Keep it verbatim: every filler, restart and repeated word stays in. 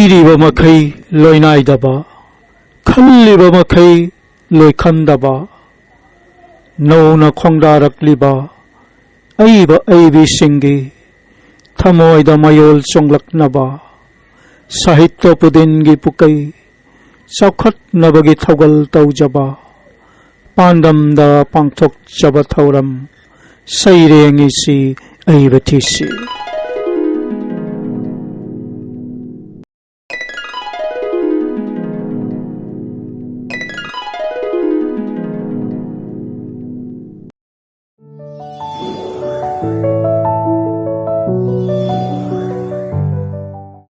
ꯏꯔꯤꯕ ꯃꯈꯩ ꯂꯣꯏꯅꯥꯏꯗꯕ, ꯈꯜꯂꯤꯕ ꯃꯈꯩ ꯂꯣꯏꯈꯝꯗꯕ, ꯅꯧꯅ ꯈꯣꯡꯗꯥꯔꯛꯂꯤꯕ ꯑꯏꯕ ꯑꯏꯕꯤꯁꯤꯡꯒꯤ ꯊꯃꯣꯏꯗ ꯃꯌꯣꯜ ꯆꯣꯡꯂꯛꯅꯕ, ꯁꯥꯍꯤꯇ꯭ꯌ ꯄꯨꯗꯤꯟꯒꯤ ꯄꯨꯀꯩ ꯆꯥꯎꯈꯠꯅꯕꯒꯤ ꯊꯧꯒꯜ ꯇꯧꯖꯕ, ꯄꯥꯟꯗꯝꯗ ꯄꯥꯡꯊꯣꯛꯆꯕ ꯊꯧꯔꯝ ꯁꯩꯔꯦꯡ ꯏꯁꯤ ꯑꯏꯕ ꯊꯤꯁꯤ꯫